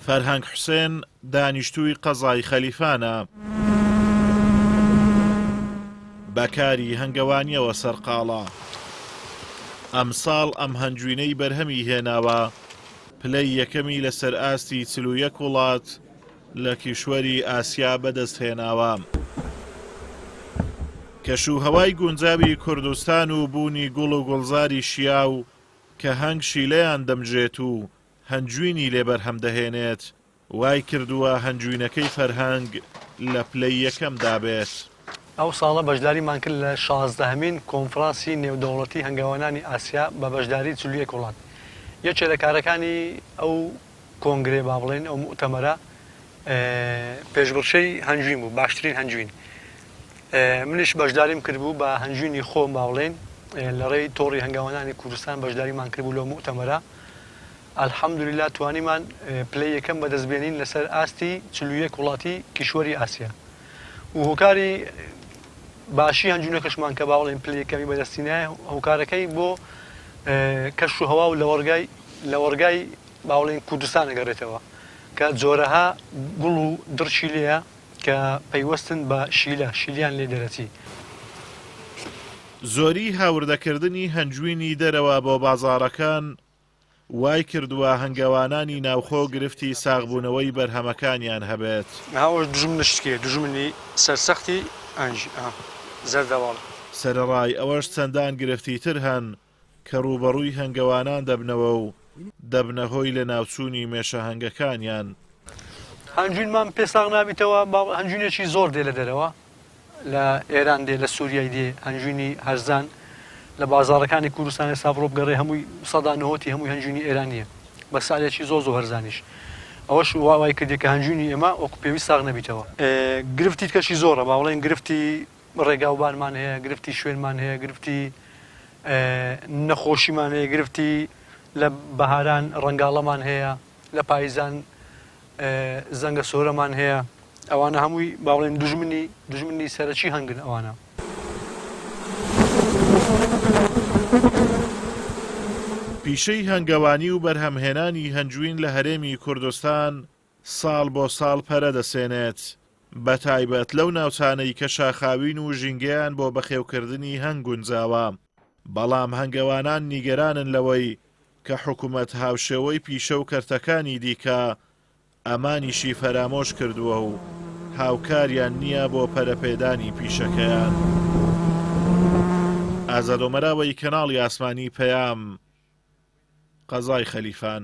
فەرهەنگ حوسێن، دانیشتووی قەزای خەلیفانە. بە کاری هەنگەوانییەوە سەرقاڵە. ئەمساڵ ئەم هەنجوینەی بەرهەمی هێناوە، پلەی یەکەمی لەسەر ئاستی 41 وڵات لە کیشوەری ئاسیا بەدەستهێناوە. کەشوهەوای گونجاوی کوردستان و بوونی گوڵ و گوڵزاری شیاو کە هەنگ شیلەیان دەمژێت و هەنجوینی لێ بەرهەم دەهێنێت، وای کردووە هەنجوینەکەی فەرهەنگ لە پلەی یەکەمدا بێت. ئەو ساڵە بەشداریمان کرد لە شازدەهەمین کۆنفرانسی نێودەوڵەتی هەنگاوەنانی ئاسیا بە بەشداری 41 وڵات. یەکێ لە کارەکانی ئەو کۆنگرەیە با بڵێین ئەو موئتەمەرە پێشبڕکێی هەنجوین بوو، باشترین هەنجوین. منیش بەشداریم کردبوو بە هەنجوینی خۆم با بڵێین لە ڕێی تۆڕی هەنگاوەنانی کوردستان بەشداریمان کردبوو لەو موئتەمەرە. الحمدللە توانیمان پلەی یەکەم بەدەست بێنین لەسەر ئاستی 41 وڵاتی کیشوەری ئاسیا و هۆکاری باشی هەنجوونەکەشمان کە با بڵێین پلەی یەکەمی بەدەستینایە هۆکارەکەی بۆ کەش و هەوا و لەوەڕگای لەوەڕگای با بڵێین کوردستان ئەگەڕێتەوە کە جۆرەها گوڵ و دڕکی لێیە کە پەیوەستن بە شیلە، شیلیان لێ دەرەچی. زۆری هاوردەکردنی هەنجوینی دەرەوە بۆ بازاڕەکان وای کردووە هەنگەوانانی ناوخۆ گرفتی ساغبوونەوەی بەرهەمەکانیان هەبێت. ئەوەش دوژمنە شتکێ دوژمنی سەرسەختی ئەنجی ئا زەردەواڵە. سەرەڕای ئەوەش چەندان گرفتی تر هەن کە ڕووبەڕووی هەنگەوانان دەبنەوە و دەبنە هۆی لەناوچوونی مێشە هەنگەکانیان. هەنجوینمان پێ ساغ نابیتەوە، هەنجوینێکی زۆر دێ لە دەرەوە، لە ئێران دێ، لە سوریای دێ، هەنجوینی هەرزان لە بازاڕەکانی کوردستان ئێستا بڕۆ بگەڕێ هەمووی سەدا نهۆتی هەمووی هەنجوینی ئێرانییە بە سعرێکی زۆر زۆر هەرزانیش. ئەوەش وا وای کردیە کە هەنجوینی ئێمە وەکو پێویست ساغ نەبیتەوە. گرفتی کەشی زۆرە، با بڵێین گرفتی ڕێگاوبانمان هەیە، گرفتی شوێنمان هەیە، گرفتی نەخۆشیمان هەیە، گرفتی لە بەهاران ڕەنگاڵەمان هەیە، لە پاییزان زەنگە سۆرەمان هەیە، ئەوانە هەمووی با بڵێین دوژمنی دوژمنی سەرەکی هەنگن ئەوانە. پیشەی هەنگەوانی و بەرهەمهێنانی هەنجوین لە هەرێمی کوردستان ساڵ بۆ ساڵ پەرە دەسێنێت، بەتایبەت لەو ناوچانەی کە شاخاوین و ژینگەیان بۆ بەخێوکردنی هەنگ گونجاوە، بەڵام هەنگەوانان نیگەرانن لەوەی کە حکومەت هاوشێوەی پیشە و کەرتەکانی دیکە ئەمانیشی فەرامۆش کردووە و هاوکاریان نییە بۆ پەرەپێدانی پیشەکەیان. ئازاد ئۆمەراوەی کەناڵی ئاسمانی پەیام، قەزای خەلیفان.